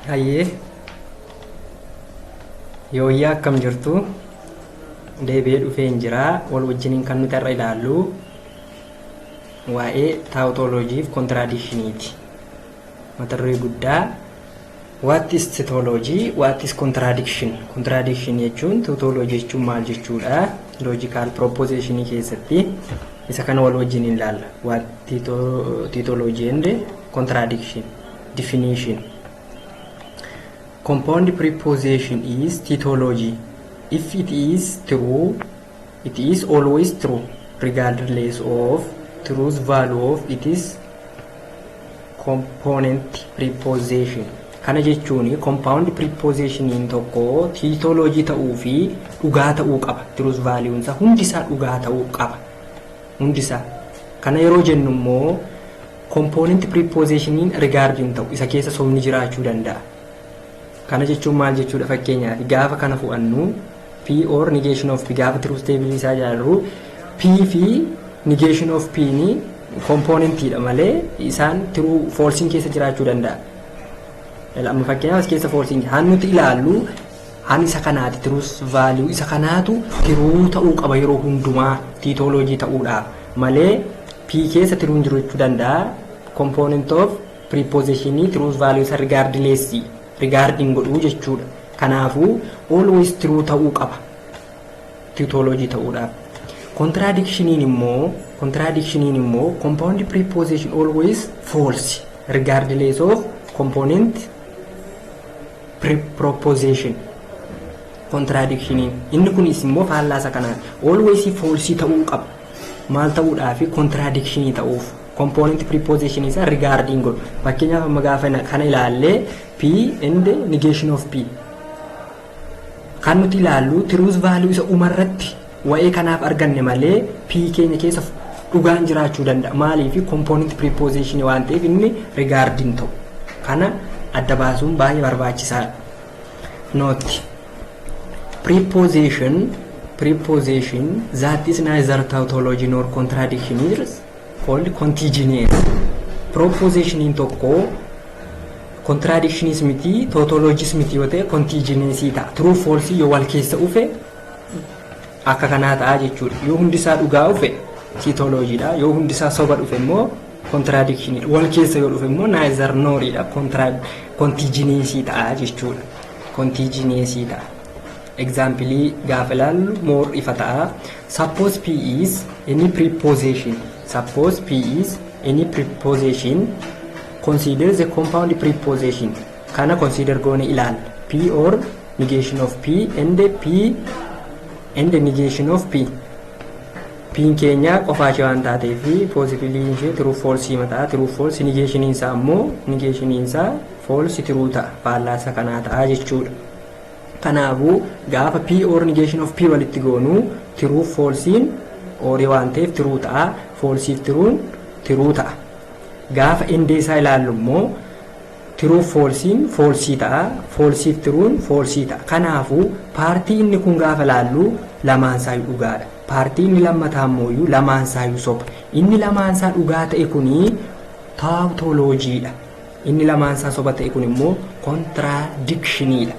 Hayyee, yooyyaa, akkam jirtu? Deebi'ee dhufeen jira. Wal wajjiniin kan nuti har'a ilaallu waa'ee tautology fi contradictioniiti. Mata duree guddaa, what is tautology, what is contradiction? Contradiction jechuun, tautology jechuun maal jechuudha? Logical propositionii keessatti isa kana wal wajjiniin ilaalla. What tautology and contradiction definition. Compound proposition is tautology if it is true, it is always true regardless of truth value of its component proposition. Kana jechuun compound propositioniin tokko tautology ta'uu fi dhugaa ta'uu qaba. Truth value isaa hundisaa dhugaa ta'uu qaba. Hundisaa. Kana yeroo jennu immoo component propositioniin regarding ta'u isa keessa sobni jiraachuu danda'a. Kana jechuun maal jechuudha? Fakkeenyaaf, gaafa kana fu'annu, P or negation of P, gaafa truth table isaa ijaarru, P fi negation of P ni componentiidha malee isaan true falsiin keessa jiraachuu danda'a. Amma fakkeenyaaf as keessa falsiin haan nuti ilaallu haan isa kanaati. Truth value isa kanaatu true ta'uu qaba yeroo hundumaa tautology ta'uudhaaf malee P keessa trueun jiru jechuu danda'a. Component of propositionii truth value isa regardless regarding godhuu jechuudha. Kanaafuu always true ta'uu qaba tautology ta'uudhaaf. Contradictioniin immoo compound proposition always false regardless of component proposition. Contradictioniin inni kunis immoo faallaa isa kanaan always false ta'uu qaba. Maal ta'uudhaafi? Contradictionii ta'uuf component proposition isaa regarding godhu. Fakkeenyaaf, amma gaafa kana ilaallee, P and negation of P, kan nuti ilaallu truth value isa umarratti wa'ee kanaaf arganne malee P keenya keessa dhugaan jiraachuu danda'a. Maaliif? Component proposition waan ta'eef inni regarding ta'u. Kana adda baasuun baay'ee barbaachisaadha. Note: Proposition that is neither tautology nor contradiction is called contingency. Propositioniin tokko contradictionis miti, tautologis miti yoo ta'e contingency ta'a. True false yoo wal keessa dhufe akka kanaa ta'a jechuudha. Yoo hundisaa dhugaa dhufe tautologyidha. Yoo hundisaa soba dhufe immoo contradictionidha. Wal keessa yoo dhufe immoo neither noridha. Contingency ta'a jechuudha. Contingency ta'a. Example gaafa ilaallu more ifa ta'a. Suppose P is any proposition. Suppose P is any proposition. Consider the compound proposition. Kana consider goone ilaalla. P or negation of P and P and negation of P. P keenya qofaa ishee waan taatee fi possibility ishee true false mataa true false, negation isaa immoo negation isaa false true ta'a, faallaa isa kanaa ta'a jechuudha. Kanaafuu gaafa P or negation of P walitti goonu, true falsein or waan ta'eef true ta'a, falseif trueun true ta'a. Gaafa and isaa ilaallu immoo true falsein false ta'a, falseif trueun false ta'a. Kanaafuu partii inni kun gaafa ilaallu lamaan isaayyuu dhugaadha. Partii inni lammataa immoo lamaan isaayyuu soba. Inni lamaan isaa dhugaa ta'e kuni tautologyidha. Inni lamaan isaa soba ta'e kun immoo contradictioniidha.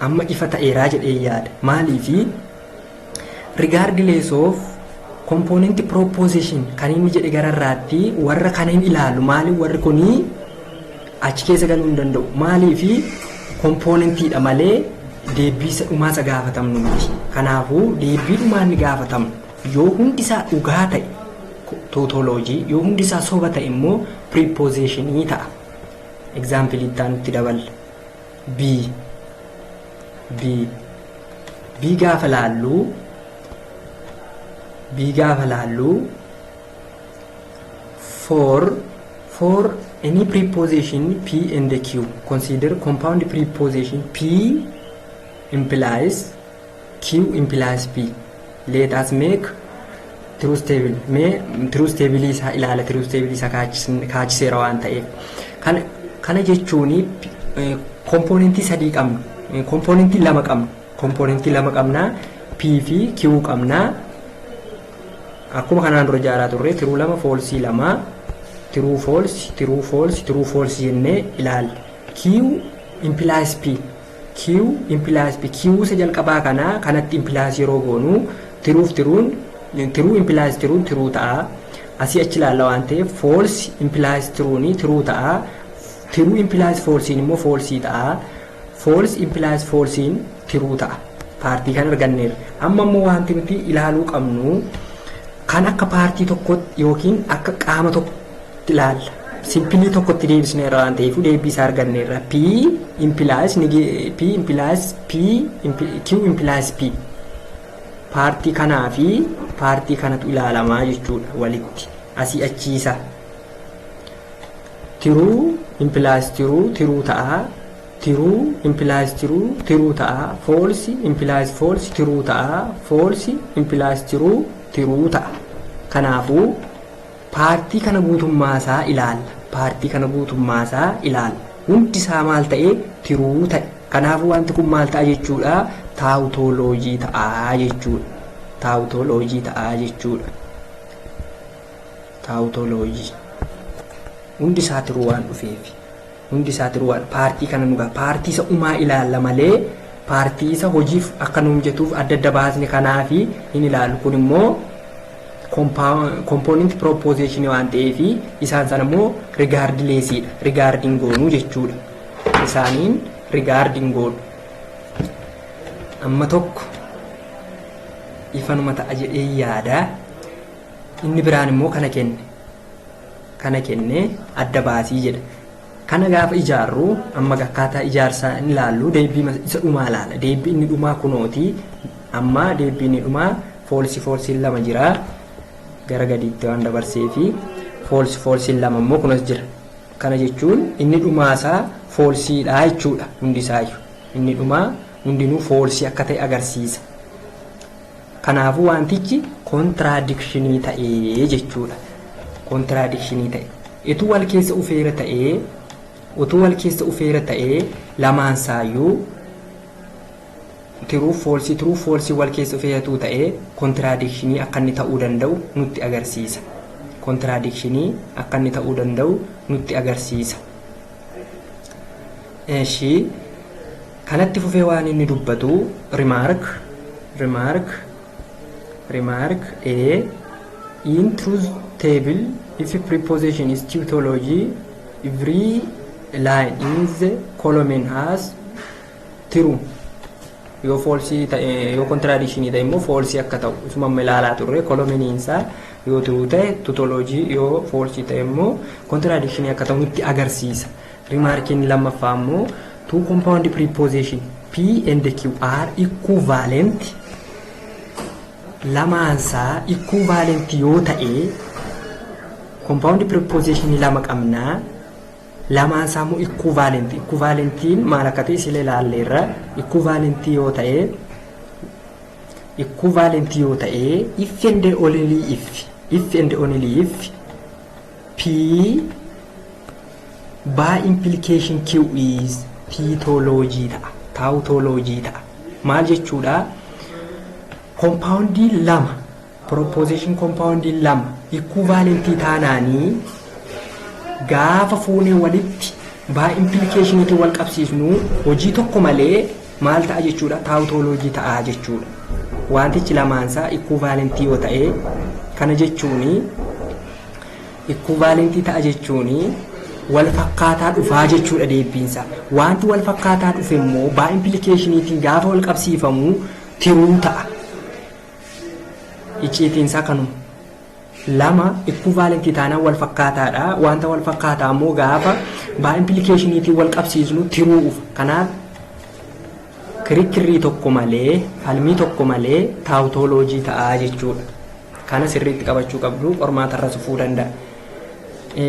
Amma ifa ta'eeraa jedhee yaada. Maaliifi? Regardless of component proposition kan inni jedhe gararraatti warra kana hin ilaalu. Maaliif? Warri kunii achi keessa galuu hin danda'u. Maaliifi? Componentiidha malee deebii isa dhumaa isa gaafatamnu miti. Kanaafuu deebii dhumaa inni gaafatamnu yoo hundi isaa dhugaa ta'e tautology, yoo hundi isaa soba ta'e immoo propositionii ta'a. Example itti aanutti daballa. B B B gaafa laallu, B gaafa laallu, for any proposition P and Q, consider compound proposition P implies Q implies P. Let us make truth table. Mee truth table isaa ilaala. Truth table isaa kaachiseera waan ta'eef, kana jechuun componentii sadii qabna, componentii lama qabna, componentii lama qabnaa, P fi Q qabnaa. Akkuma kanaan dura ijaaraa turre, true lama, false lama. True false, true false, true false jennee ilaalla. Q implies P, Q implies P, Q isa jalqabaa kanaa kanatti implies yeroo goonu truef trueun, true implies trueun true ta'a. Asii achi ilaalla waan ta'eef, false implies trueuni true ta'a. True implies falseiin immoo false ta'a. False implies falseiin true ta'a. Partii kan arganneerra. Amma immoo wanti nuti ilaaluu qabnu kan akka partii tokkotti yookiin akka qaama tokkotti ilaalla. Simpleii tokkotti deebisneerra waan ta'eef, deebii isaa arganneerra. P implies P implies P, Q implies P. Partii kanaa fi partii kanatu ilaalamaa jechuudha walitti. Asii achiisa. True implies true true ta'a. True implies true true ta'a. False implies false true ta'a. False implies true true ta'a. Kanaafuu partii kana guutummaasaa ilaalla. Partii kana guutummaasaa ilaalla. Hundi isaa maal ta'e? True ta'e. Kanaafuu wanti kun maal ta'a jechuudha? Tautology ta'a jechuudha. Tautology ta'a jechuudha. Tautology. Hundi isaa true waan dhufeef. Hundi isaa true waan partii kana nugaa partii isa umaa ilaalla malee, partii isa hojiif akka nu mijatuuf adda adda baasne kanaafi hin ilaallu. Kun immoo component proposition waan ta'eef, isaan sana immoo regardlessiidha. Regarding goonuu jechuudha. Isaaniin regarding goonu. Amma tokko ifanuma ta'a jedhee yaada. Inni biraan immoo kana kenne. Kana kenne, adda baasii jedha. Kana gaafa ijaarru, amma akkaataa ijaarsaa inni ilaallu, deebii isa dhumaa ilaala. Deebii inni dhumaa kunooti. Amma deebii inni dhumaa false falseiin lama jira. Gara gadiitti waan dabarsee fi false falseiin lama immoo kunas jira. Kana jechuun inni dhumaasaa falseiidha jechuudha hundisaayyuu. Inni dhumaa hundinuu false akka ta'e agarsiisa. Kanaafuu wantichi contradictionii ta'ee jechuudha. Contradictionii ta'e. Utuu wal keessa ufeera ta'ee, utuu wal keessa ufeera ta'ee, lamaan saayyuu true false, true false wal keessa ufeeratuu ta'ee, contradictionii akka inni ta'uu danda'u nutti agarsiisa. Contradictionii akka inni ta'uu danda'u nutti agarsiisa. Eeshii, kanatti fufee waan inni dubbatu, remark, remark, remark A: in truth table, if proposition is tautology, every line in the column has true. Yoo false ta'e, yoo contradiction ta'e immoo false akka ta'u isuma amma ilaalaa turre. Columniin isaa yoo true ta'e tautology, yoo false ta'e immoo contradiction akka ta'u nutti agarsiisa. Remarkiin lammaffaa immoo, two compound proposition P and Q are equivalent. Lamaansaa equivalent yoo ta'e, compound proposition lama qabnaa, lamaansaa immoo equivalent. Equivalentiin maal akka ta'e sila ilaalleerra. Equivalent yoo ta'e, equivalent yoo ta'e, if and only if, if and only if P by implication Q is tautology ta'a. Tautology ta'a. Maal jechuudha? Compoundii lama, proposition compoundii lama equivalentii taanaanii, gaafa fuunee walitti by implicationiitiin wal qabsiisnu, hojii tokko malee maal ta'a jechuudha? Tautology ta'a jechuudha. Wantichi lamaansaa equivalentii yoo ta'e, kana jechuuni equivalentii ta'a jechuuni wal fakkaataa dhufaa jechuudha deebiinsa. Wanti wal fakkaataa dhufe immoo by implicationiitiin gaafa wal qabsiifamu true ta'a. Icciitiinsaa kanuma. Lama equivalentii taanaan wal fakkaataadha. Wanta wal fakkaataa immoo gaafa by implicationiitiin wal qabsiisnu true dhufa. Kanaaf kirikirrii tokko malee, falmii tokko malee tautology ta'aa jechuudha. Kana sirriitti qabachuu qabdu, qormaata irra sufuu danda'a.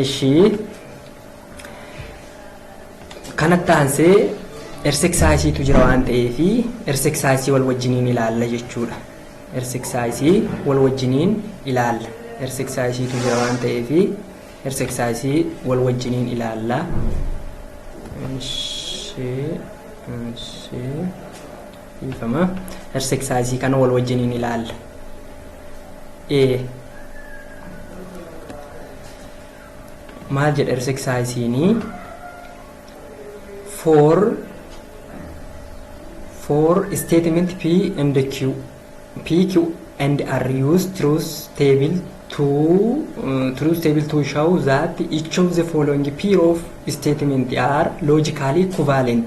Ishii kanatti aansee exerciseiitu jira waan ta'eefi, exerciseii wal wajjiniin ilaalla jechuudha. Exerciseii wal wajjiniin ilaalla. Exerciseiitu jira waan ta'eefi, exerciseii wal wajjiniin ilaalla. Ishee ishee dhiifama. Exerciseii kana wal wajjiniin ilaalla. Maal jedha exercise for statement P and Q, P, Q and R, use truth table to truth table to show that each of the following pair of statement are logically equivalent.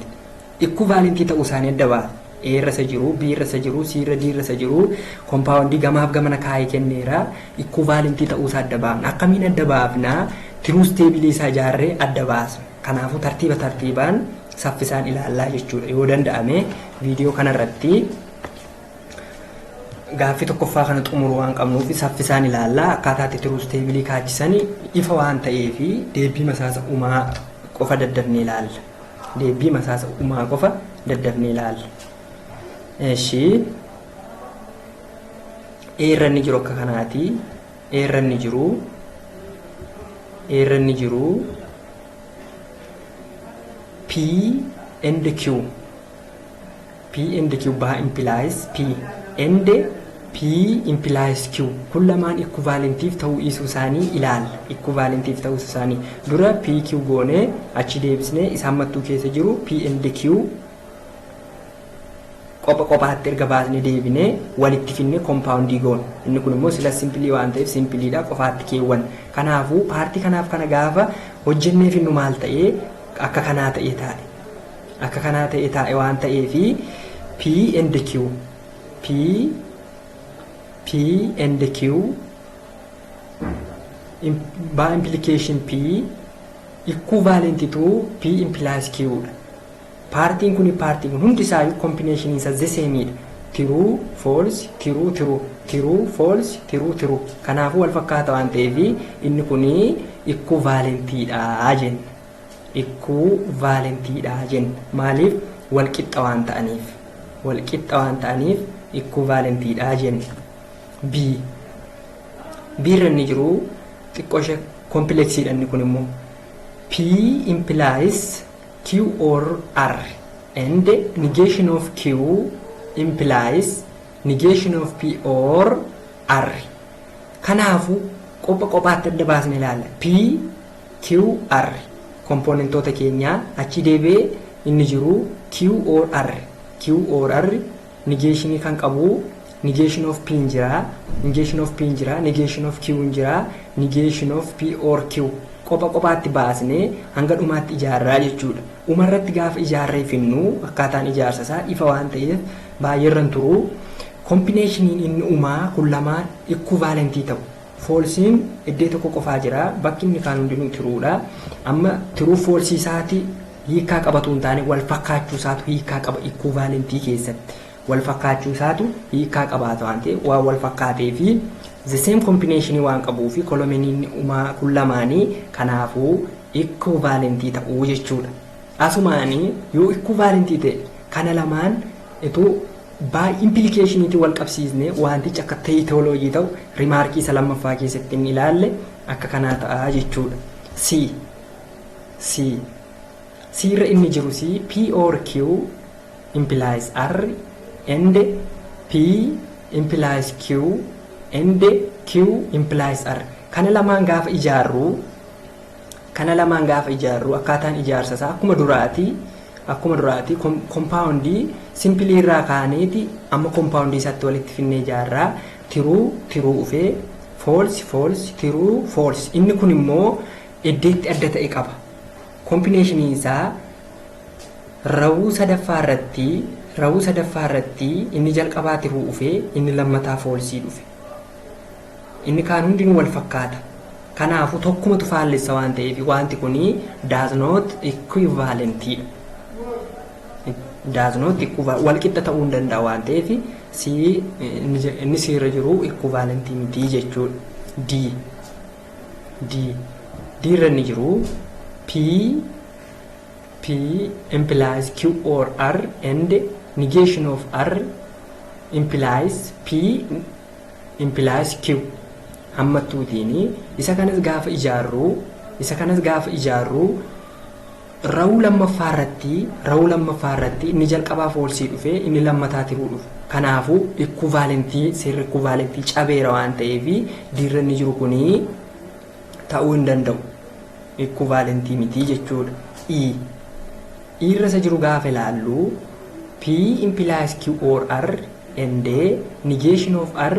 Equivalent ta'uu isaanii adda baasa. A irra isa jiru, B irra isa jiru, C irra, D irra isa jiru, compoundii gamaaf gamana kaayee kenneera. Equivalent ta'uu isaa adda baafna. Akkamiin adda baafna? Truth table isaa ijaarree adda baasna. Kanaafuu tartiiba tartiibaan saffisaan ilaallaa jechuudha. Yoo danda'ame viidiyoo kanarratti gaaffii tokkoffaa kana xumuruu waan qabnuuf saffisaan ilaallaa. Akkaataa itti truth table kaachisan ifa waan ta'eef deebii masaasa uumaa qofa daddafnee ilaalla. Deebii masaasa uumaa qofa daddafnee ilaalla. Eshi, A irra inni jiru akka kanaati. A irra inni jiru, A irra inni jiru P and Q. P and Q by implies P and P implies Q. Kun lamaan equivalentiif ta'uu dhiisuu isaanii ilaalla. Equivalentiif ta'uu isaanii dura P Q goonee achi deebisnee isaan mattuu keessa jiru P and Q qopha qophaatti erga baasnee deebinee walitti finnee compoundii goona. Inni kun immoo sila simplii waan ta'eef simpliidha, qofaatti keewwan. Kanaafuu partii kanaaf kana gaafa hojjennee finnu maal ta'ee? Akka kanaa ta'ee taa'e. Akka kanaa ta'ee taa'e waan ta'eefi P and Q, P and Q by implication P equivalent to P implies Q dha. Partiin kun, partiin kun hundi isaayyuu combination isaa the same dha. True, false, true, true, true, false, true, true. Kanaafuu wal fakkaata waan ta'eef inni kun equivalentiidha jenna. Equivalentiidha jenna. Maaliif? Wal qixxa waan ta'aniif. Wal qixxa waan ta'aniif equivalentiidha jenna. B. B irra inni jiru xiqqoo ishee complexiidha inni kun immoo. P implies Q or R and negation of Q implies negation of P or R. Kanaafuu qopha qophaatti adda baasne ilaalla. P, Q, R componentoota keenyaa, achi deebi'ee inni jiru Q or R. Q or R negationii kan qabu negation of P hin jira, negation of P hin jira, negation of Q hin jira, negation of P or Q. Qopha qophaatti baasnee hanga dhumaatti ijaarraa jechuudha. Umarratti gaafa ijaarree finnu akkaataan ijaarsa isaa ifa waan ta'eef baay'ee irra hin turu. Combinationiin inni uumaa kun lamaan equivalentii ta'u. Falseiin iddoo tokko qofaa jira, bakki inni kaan hundinuu truedha. Amma true falseii isaati hiikaa qabatu hin taane, wal fakkaachuu isaatu hiikaa qaba equivalentii keessatti. Wal fakkaachuu isaatu hiikaa qabaata waan ta'eef, waan wal fakkaatee fi the same combination waan qabuu fi columniin uumaa kun lamaanii kanaafuu equivalentii ta'uu jechuudha. Asumaanii yoo equivalentii ta'e kana lamaan ituu baay'ee implicationiitiin wal qabsiisne wantichi akka tautologyii ta'u remarkii isa lammaffaa keessatti inni ilaalle akka kanaa ta'a jechuudha. C C C irra inni jiru C, P or Q implies R and P implies Q and Q implies R. Kana lamaan gaafa ijaarru, kana lamaan gaafa ijaarru akkaataan ijaarsa isaa akkuma duraati compoundii simplii irraa kaaneeti amma compoundii isaatti walitti finnee ijaarraa. True, true dhufee, false, false, true, false. Inni kun immoo iddeetti adda ta'e qaba. Combinationii isaa rowuu sadaffaa irratti inni jalqabaa true dhufee inni lammataa falseii dhufe. Inni kaan hundinuu wal fakkaata. Kanaafuu tokkumatu faallessa waan ta'eef wanti kun does not equivalentidha. Does not wal qixa ta'uu hin danda'a waan ta'eef si inni siirra jiru equivalentii miti jechuudha. D D D irra inni jiru P P implies Q or R and negation of R implies P implies Q hammattuutiin. Isa kanas gaafa ijaarru rowuu lammaffaa irratti inni jalqabaa falseii dhufe, inni lammataa true dhufe. Kanaafuu equivalentii, seerri equivalentii cabeera waan ta'eef D irra inni jiru kunii ta'uu hin danda'u. Equivalentii miti jechuudha. E. Irra isa jiru gaafa ilaallu, P implies Q or R and negation of R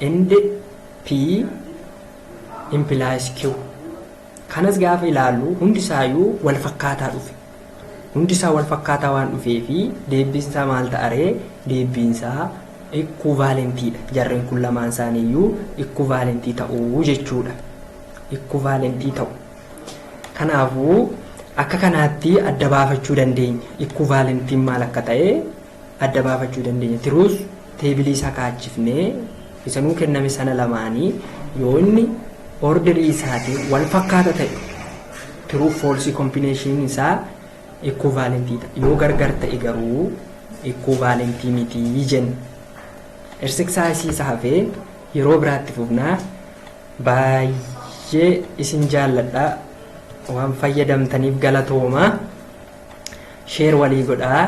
and P implies Q. Kanas gaafa ilaallu hundisaayyuu wal fakkaataa dhufe. Hundisaa wal fakkaataa waan dhufee fi deebiinsaa maal ta'aree? Deebiinsaa equivalentiidha. Jarreen kun lamaan isaaniiyyuu equivalentii ta'uu jechuudha. Equivalentii ta'u. Kanaafuu akka kanaatti adda baafachuu dandeenya. Equivalentiin maal akka ta'e adda baafachuu dandeenya. Truth tableii isaa kaachifnee isa nuu kenname sana lamaanii yoo inni orderii isaatiin wal fakkaata ta'e, true false combination isaa equivalentii ta'a. Yoo gargar ta'e garuu equivalentii mitii jenna. Exercise isaa hafee yeroo biraatti fufnaa. Baay'ee isin jaalladha. Waan fayyadamtaniif galatooma. Share walii godhaa.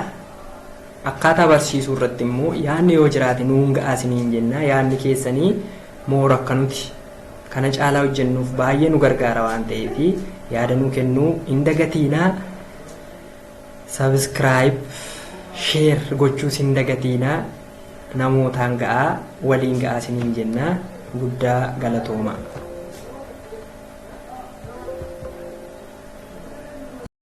Akkaataa barsiisuu irratti immoo yaadni yoo jiraate nuun ga'aa isiniin jenna. Yaadni keessanii moora akka nuti kana caalaa hojjennuuf baay'ee nu gargaara waan ta'eef yaada nuu kennuu hin dagatiinaa. Subscribe, share gochuus hin dagatiinaa. Namootaan ga'aa, waliin ga'aa isiniin jenna. Guddaa galatooma.